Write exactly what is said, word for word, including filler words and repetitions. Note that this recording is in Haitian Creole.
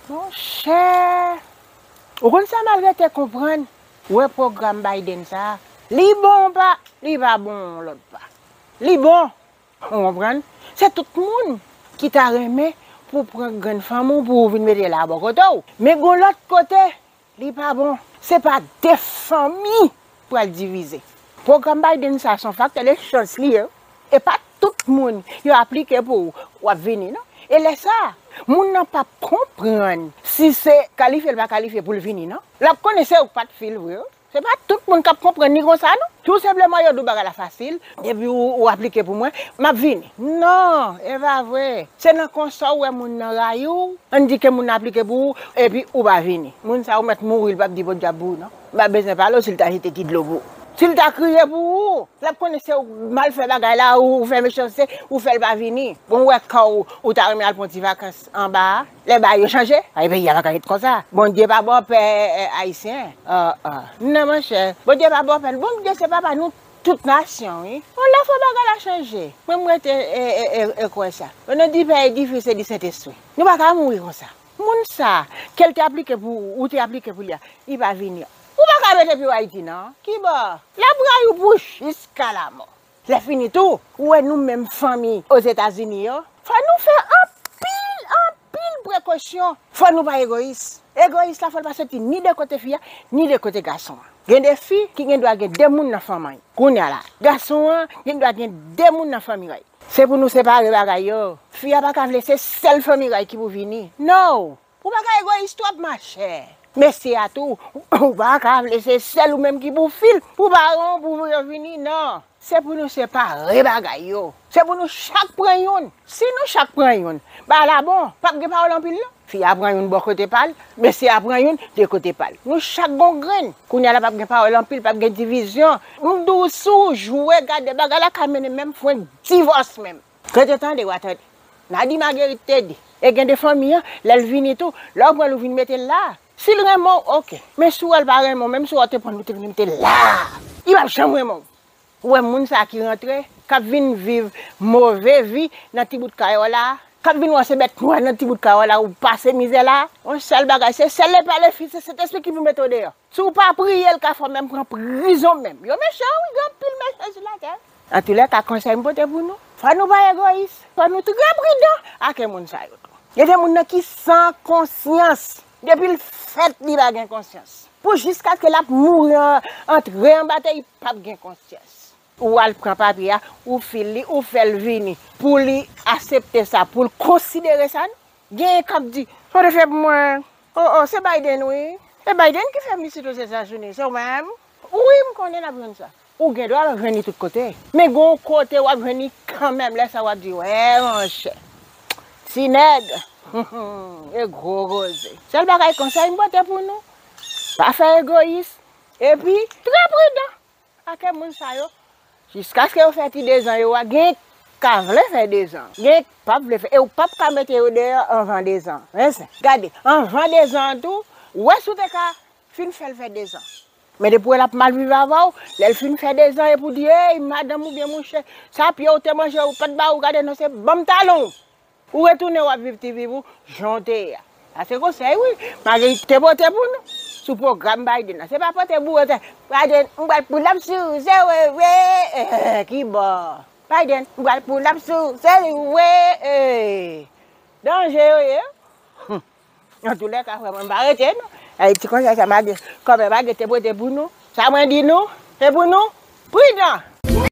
Monchè, ou konn sa m al rete konprann? Wè pwogram Biden sa a, li bon pa, li pa bon yon lòt pa. Li bon, ou konprann? Se tout moun ki ta renmen pou pran grenn fanmi w pou w vin mete la bò kote w. Men gon lòt kote, li pa bon. Se pa de fanmi pral divize. Pwogram Biden sa se yon faktè de chans li ye. E pa tout moun yo aplike pou ou, w ap vini non. E lè sa a, moun nan p ap konprann si se kalifye l pa kalifye pou l vini non. L ap konnen se ou k pa t fil vre wi. Se pa tout moun k ap konprann li konsa non. Tou senpleman yo di w bagay la fasil, depi ou, ou aplike pou mwen, m ap vini. Non, e pa vre. Se nan konsa w wè moun nan rayi w, ann di ke moun nan aplike pou ou, epi ou pa vini. Moun sa ou mèt mouri, li p ap di podyab pou ou non. M pa bezwen pale w si l ta jete ti dlo pou ou. Si l ta kriye pou ou, l ap konnen se ou k mal fè bagay la, ou, ou fè mechanste, ou fè l pa vini. Bon, ou wè kò w, ou ta renmen al pran ti vakans anba a. Lè bagay yo chanje, ay peyi a pa ka ret konsa. Bondye pa bòpè, eh, ayisyen. Ah, ah. Non, monchè. Bondye pa bòpè. Bondye se papa nou tout nasyon, wi. Yon lè fò bagay la chanje. Mwen, mwen rete, eh, eh, eh, eh, kwè sa. Yo di pè edifis se di Sentespri. Nou pa ka mouri konsa. Moun sa, ke l te aplike pou ou, ou te aplike pou li a, li pa vini. Ou pa ka mete pye w Ayiti, non. Kibò? L ap rayi w pou jiska lamò. Lè fini tou, ou wè nou menm fanmi Ozetazini yo, fò nou fè anpil, anpil prekosyon. Fò nou pa egoyis. Egoyis la, fò l pa soti ni de kote fi a, ni de kote gason an. Gen de fi ki gen dwa gen de moun nan fanmi. Kounye a la, gason an gen dwa gen de moun nan fanmi yo. Se pou nou separe bagay yo. Fi a pa ka vle se sèl fanmi Ray ki pou vini. No! Ou pa ka egoyis twòp, machè. Mesye a tou, ou pa ka vle se sèl ou menm ki pou fil, pou baron, pou yo vini, non. Se pou nou separe bagay yo. Se pou nou chak pran youn. Si nou chak pran youn, bagay la bon, p ap gen pawòl anpil, non. Fi a pran youn bò kote pa l, mesye a pran youn de kote pa l. Nou chak gon grenn. Kounye a la p ap gen pawòl anpil, p ap gen divizyon. M di w, si w jwe, gade, bagay la ka mennen menm fwenk divòs menm. Rete tande, w a tande. Nadi Magerit te di, e gen de fanmi an, lè l vini tou, lè w pran l ou vin mete l la. Si l renmen w, oke. Men si w wè l pa renmen w, menm si w te pran l ou te vin mete l la, li p ap janm renmen w. Ou wè moun sa ki rantre, k ap vin viv move vi nan ti bout kay w la, k ap vin wè w se bèt nwa nan ti bout kay w la, ou pase mizè la. Yon sèl bagay, se sèl Lepa, Lefis, se Sentespri ki pou mete w deyò. Si w pa priye, l ka fè w menm pran prizon menm. Yo mechan, wi, gen anpil mechan sou latè. Antoulèka, konsèy m pote pou nou, fò nou pa egoyis, fò nou trè pridan ak moun sa yo tou. Gen de moun nan ki san konsyans. Depi l fèt, li pa gen konsyans. Pou jiskaske l ap mouri an, antre anba tè, li p ap gen konsyans. Ou al pran papye a, ou fil li, ou fè l vini. Pou li aksepte sa, pou l konsidere sa, non? Genyen k ap di, sa w te fè pou mwen? O, o, se Biden, wi. E Biden ki fè m isit Ozetazini, se w menm? Wi, m konnen n ap jwenn sa. Ou gen dwa jwenn li tout kote. Men gen yon kote w ap jwenn li kanmenm. Lè sa w ap di, wè, monchè. Ti nèg. E gwo koze. Sèl bagay konsèy m pote pou nou. Pa fè egoyis. Epi, trè pridan. Ak moun sa yo, jiskaske yo fè ti dezan yo a, gen k ka vle fè dezan, gen k p ap vle fè, e ou p ap ka mete yo deyò anvan dezan. Mezanmi, gade, anvan dezan an tou, ou wè si w te ka fin fè l fè dezan. Men depi w wè l ap mal viv avè w, lè l fin fè dezan, epi w di, ey, madanm oubyen monchè, sa pye w te manje, ou pa t ba ou, gade non, se ban m talon w. Ou retounen w ap viv ti vi w jan w te ye a. Sa se konsèy wi Marguerite te pote pou nou sou pwogram Biden nan. Se pa pote boure tè Biden, m pral pull up sou se vre vre. Eh, ki bò? Biden, m pral pull up sou se vre vre. Eh, danje yo ye. Humm. Antoulèka, frè mwen, m pa rete non. Ay, ti konsèy sa Marguerite, kòmè Marguerite te pote pou nou. Sa mwen di nou, se pou nou pridan.